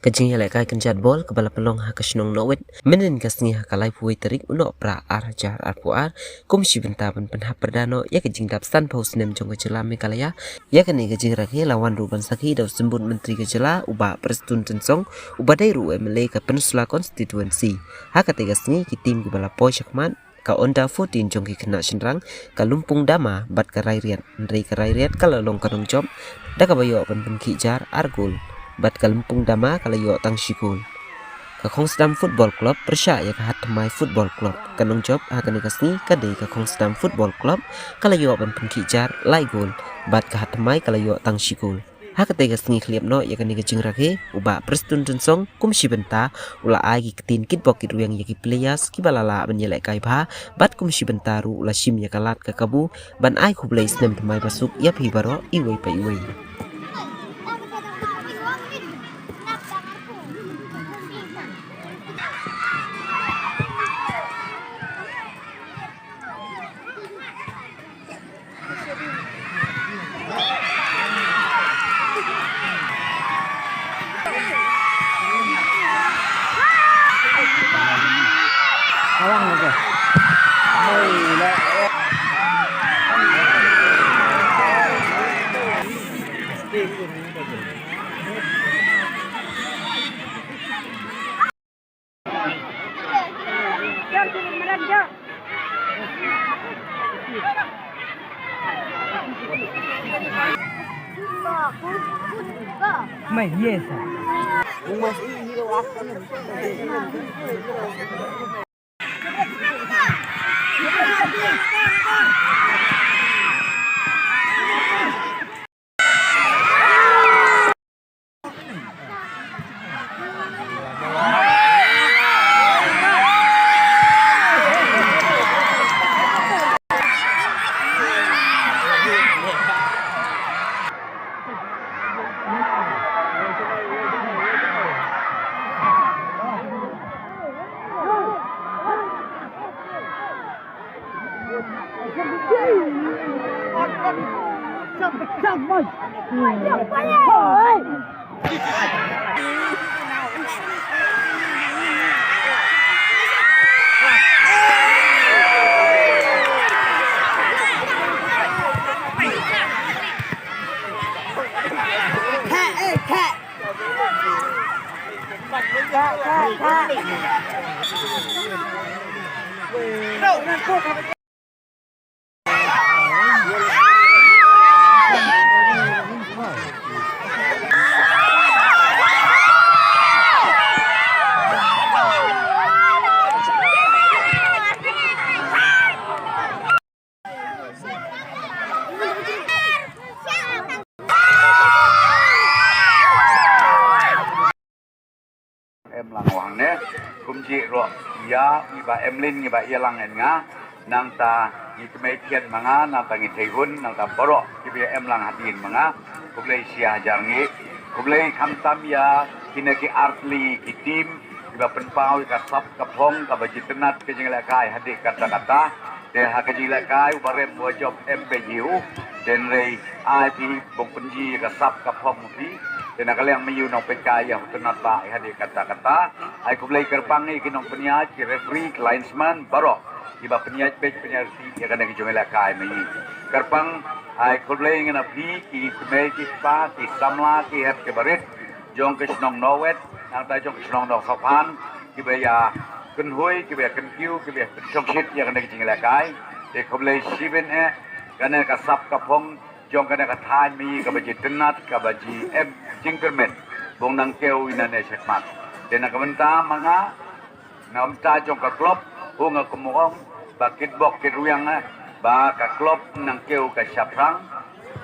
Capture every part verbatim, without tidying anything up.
Ka jingïalehkai kynjat bol kaba la pynlong ha ka shnong Nowit mynhynnin ka sngi ha ka laiphew wei tarik u Nohprah ar hajar arphew ar, kum shi bynta ban pynhap pyrda noh ïa ka jingdap sanphew snem jong ka jylla Meghalaya. Ïa kane ka jingrakhe la wan ruh ban sakhi da u Symbud Myntri ka jylla u Bah Prestone Tynsong, uba dei ruh u M L A ka Peninsula Constituency. Ha katei ka sngi ki tim kiba la poi shakhmat, ka Under fourteen jong ki khynnah shynrang ka Lumpung Dama bad ka Rairiat, hynrei ka Rairiat ka la long ka nongjop da kaba ïoh ban pynkhih jar ar gol, bad ka Lumpung Dama ka la ïoh tang shi gol. Ka Khongsdam Football Club pyrshah ïa ka Hatthymmai Football Club. Ka nongjop ha kane ka sngi ka dei ka Khongsdam Football Club, ka la ïoh ban pynkhih jar lai gol, bad ka Hatthymmai ka la ïoh tang shi gol. Ha katei ka sngi khlieh noh ïa kane ka jingrakhe, u Bah Prestone Tynsong kum shi bynta u la ai ki ktien kitbok kitrwiang ïa ki players kiba la lah ban ïalehkai bha, bad kum shi bynta ruh u la shim ïa ka lad ka kabu ban ai khublei snem thymmai basuk ïa phi baroh iwei pa iwei. Em lang wang ne, kumji ruh ïa i Bah Emlyn ngi ba ïalang en nga, nangta ngi kmie thied ma nga, nangta ngi thei hun, nangta baroh kiba em lang hadien ma nga, khublei shi hajar ngi, khublei khamtam ïa kine ki artylli ki team, kiba pynpaw ïa ka sap ka phong, kaba jitynnat ka jinglehkai hadien katta katta, Te ha ka jinglehkai u barem u jop em bad u. Te hynrei ai phi bok pynji ka sap ka phong phi. Te na ka liang ma u nongpeit kai ïa u tynnat ba ïa hadien katta katta. Ai khublei kyrpang ïa ki nongpynïaid, ki referee, ki linesman baroh kiba pynïaid peit pynïaid riti ïa kane ka jinglehkai ma u. Kyrpang ai khublei ngin ïa phi ki kmie ki kpa ki samla ki hep ki barit jong ka shnong Nowit, nangta jong ka shnong Nongsohphan, kiba ïa kynhoi, kiba ïa kyntiew, kiba ïa pynshongshit ïa kane ka jinglehkai. Te khublei shibun eh, kane ka sap ka phong jong kane ka thaiñ ma i kaba jitynnat, kaba ji em jingkyrmen, bun nang kiew ïa nane shakhmat. Te na ka bynta ma nga, na bynta jong ka club, u nga kum u ong ba kitbok kitrwiang eh ba ka club nang kiew ka shaphrang.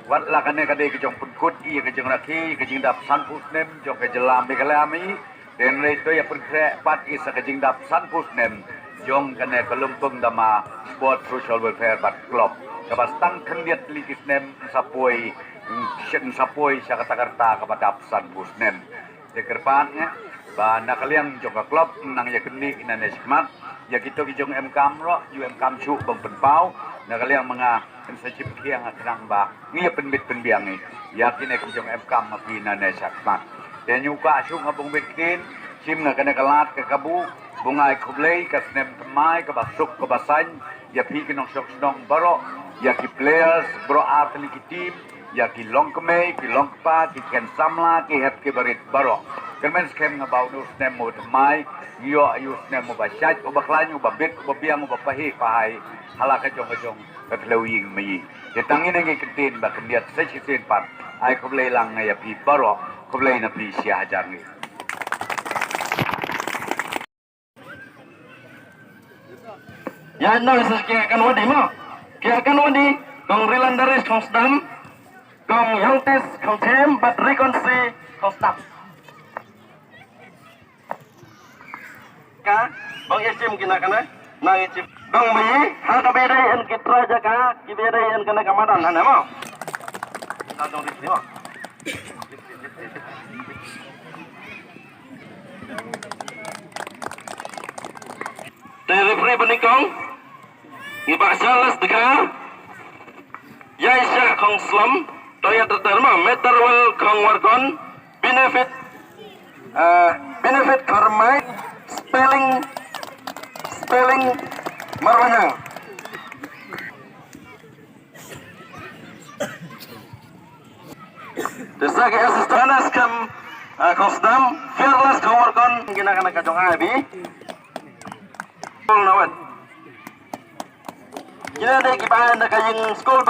Wat la kane ka dei ka jong pynkut ïa ka jingrakhe, ka jingdap sanphew snem jong ka jylla Meghalaya ma i. Te hynrei to ïa pynkhreh pat ïa sa ka jingdap sanphew snem jong kane ka Lumpung Dama Sport Social Welfare bad Club, kaba sdang khyndiat tylli ki snem sa poi, sa poi sha kata ka rta kaba dap sanphew snem. Te kyrpad nga ba na ka liang jong ka club nang ïa kyndiah ïa nane shakhmat, ïa kito ki jong em kam ruh, ïa em kam shuh ban pynpaw. Na ka liang ma nga, kan sa jingpynkhiang nga khnang ba ngi ïa pynbit pynbiang ïa kine ki jong em kam ma phi ïa nane shakhmat. Te ngi kwah shu nga bun bit ktien, shim nga kane ka lad ka kabu, bun ai khublei ka snem thymmai kaba suk kaba saiñ ïa phi ki nongshong shnong baroh, ïa ki players baroh ar tylli ki team, ïa ki longkmie, ki longkpa, ki khen samla, ki hep ki barit baroh. Kyrmen skhem nga ba une u snem uba thymmai, ïoh ïa u snem uba shait, uba khlaiñ, uba bit, uba biang, uba pahih pahai ha la ka jong ka jong ka thliew ïing maiïing. Te tang ine ngi kyntien ba khyndiat sa shisien pat, ai khublei lang ïa phi baroh, khublei na phi shi hajar ngi. Ïa nang sa ki akan wadi mo. Ki akan wadi kong Rilandaris kong Sdam, kong Yongtis kong Them bad Rikonsi kong Sdam. Ka bang ïa shim ki na kane, nang ïa shim. Bang maiïa ha ka bede en ki tra jaka, ki bede en kane ka madan hane mo. Nang dong di sini mo. Te referee ba nyngkong, ngi ba Charles Dkhar, Yaisha Khongslom, Toya Terterma, Meterwell Khongwarkon, Benefit, eh, Benefit Kharmai, Spelling, Spelling Marwanyang. Te sa ki assistant Anas kam, ah, Khongstdam, Fearless Khongwarkon, kine kine ka jong ai bi. School na wet. Kine de ki ba na ka ïing school.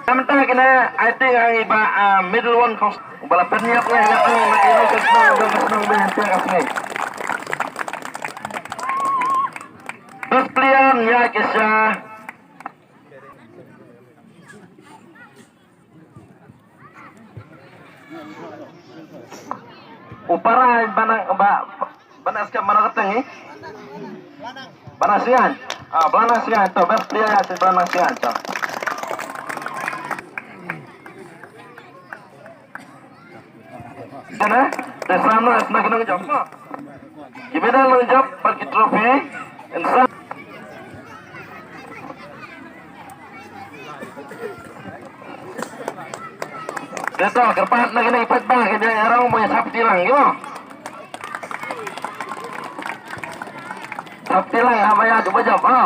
Mynta kine, I think, ai ba, ah, middle one khong ba la pynïap ngai na, ah, na, na, na, na, na, na, na, na, na. Best player nia ki sha. U para bana ba bana ska mana kateng ni. Bana sian. Ah, bana sian to best player si bana sian to. Kana, te samla sna ki nongjop. Ki medal nongjop bad ki trophy. Insan. Te to, kyrpad na kine ki paidbah ki dei arong mo ïa sap tilang, ki mo. Sap tilang, ha, ba ïa, jop, jop, ha.